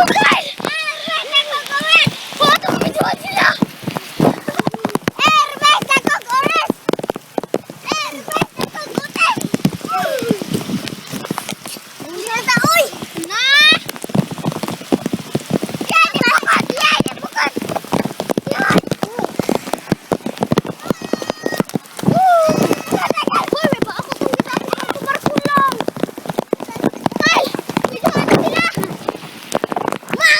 God! Foto, video sila! Airbase ako oras! Airbase ako gutin! Nasa, uy! Na! Yan, bukod! Yan, bukod! Yan! Uy, may ba ako kung ako barko lang. Ay! Video na sila! Ma!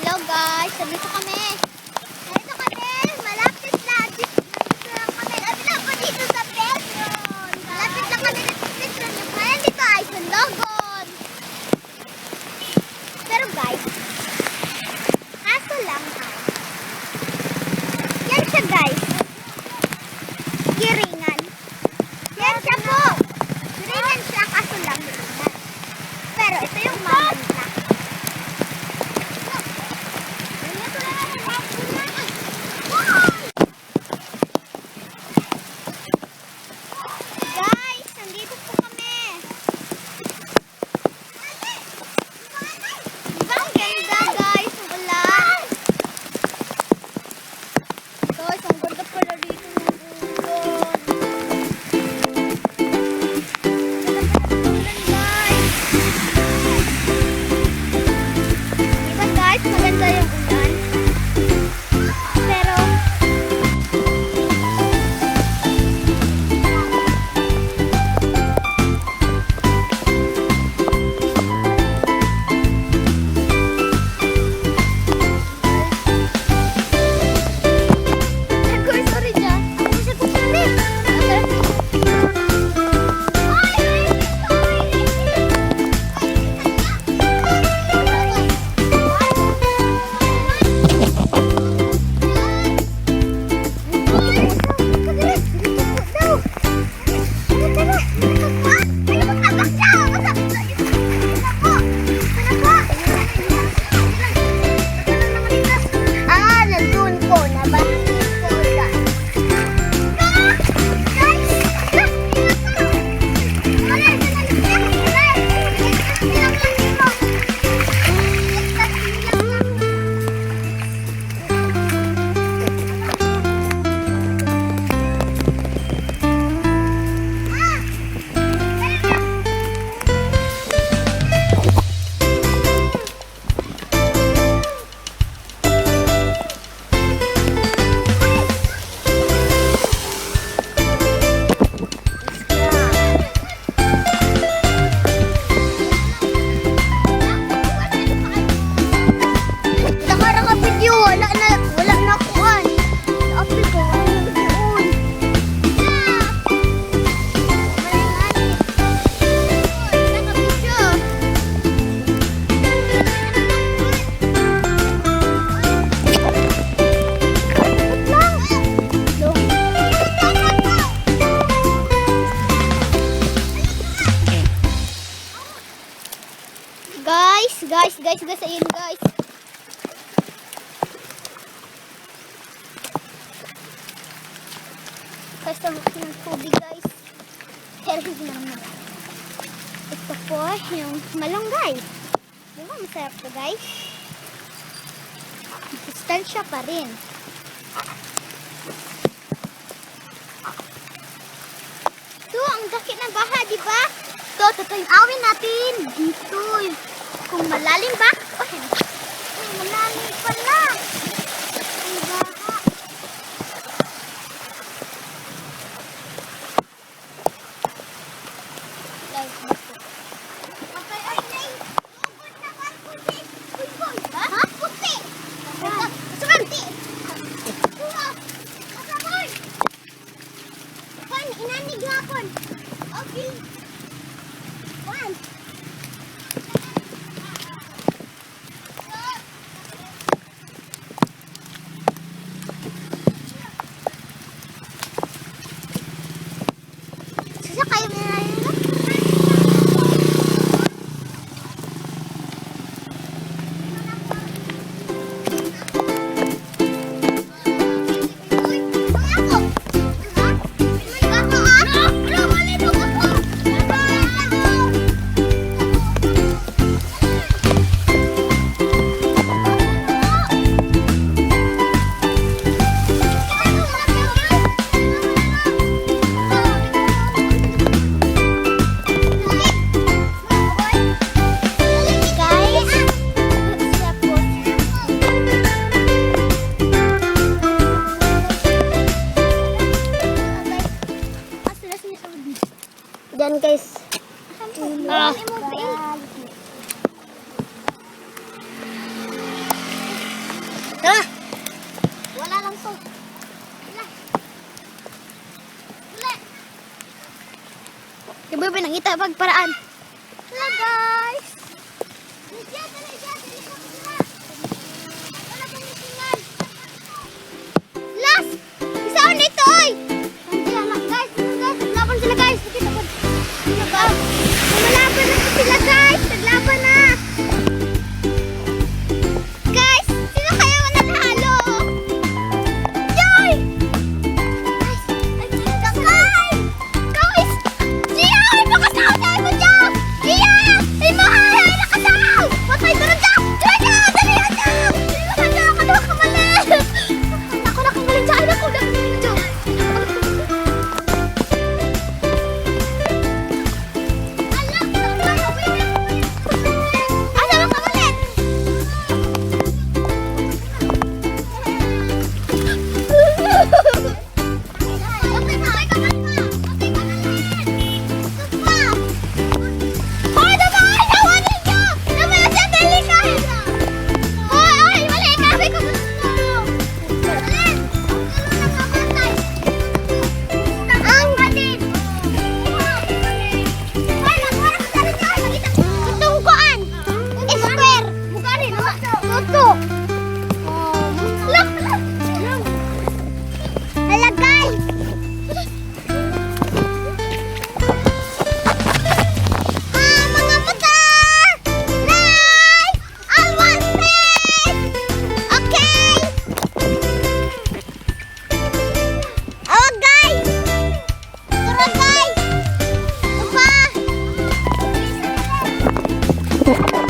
Hello guys, nandito kami. Nandito kami, malapit lang. Dito lang kami. Lapit lang po dito sa Petron. Malapit lang kami dito sa Petron. Yung kaya dito ay sa Logon. Pero guys, kaso lang ha. Yan siya, guys. Giringan. Yan siya po. Giringan siya, kaso lang giringan. Pero ito yung mama nila. Guys, nandito po kami. Diba ang ganda, guys? Ang ulan. Guys, ang ganda pala dito ng ulan. Ganda pala ng ulan, guys. Diba guys, maganda yung ulan? Pero, Sorry, sorry dyan. Ako siya kukunin. Ay! Ah, nandun po. Nabasa po dyan. Guys! Nakara ka video, wala na, wala na kuan. Apil ko, wala na yun. Naka-video. Lang. Guys, guys, guys, guys, ayun guys. Guys, tawag ng tubig, guys. Pero hindi naman malalim. Ito po yung malunggay. Di ba masarap to, guys? Sustansya pa rin. Ito, ang daki ng baha, di ba? Ito, ito yung awin natin. Dito. Kung malalim ba? Oh, ay, malalim pala. Ang baha. Like, bato. Okay, ay, ay. Lugod na ba? Puti. Uy, boy. Ha? Puti. Puti. Kasaboy. Pan, inanig hapon. Okay. One. Sasakay mo na rin. Uy, ako. Ako, ah. Wala, malilog ako. Ako. Guys, siya po. Diyan, guys. Ah. Tara! Wala lang to. Wala. Wala. Kaya ba nangita pagparaan? Hello, guys! Dali, dali, dali, dali. Wala pang misingan. Last! Isa dito, oy! Nandiyan lang, guys. Guys, naglaban sila, guys. Nakita ko. Ano ba? Lumalaban na po sila, guys. Naglaban na. Guys, sino kaya mananalo? Joy! Guys, ay, guys! Guys! Gia! Ay, makasaw tayo mo, Gia! Gia! Ay, mahal! Ay, nakasaw! Patay ko na, Gia! Gia! Gia! Dali na, Gia! Dali na, Gia! Katawa ka mali! Ako na kang galing, Gia! Ay, naku, naku, Gia! Ala, asa man kamalit? Hoy, damay! Nawa ninyo! Damay siya, dali ka! Hoy, ay, wala ka! Sabi ko gusto! Alin? Ang galing! Itong kuan! Square! Tuto! Look! Hala, guys! Ah, mga motor! Live! All one face! Okay! Oh, guys! Tara, guys! Ito pa!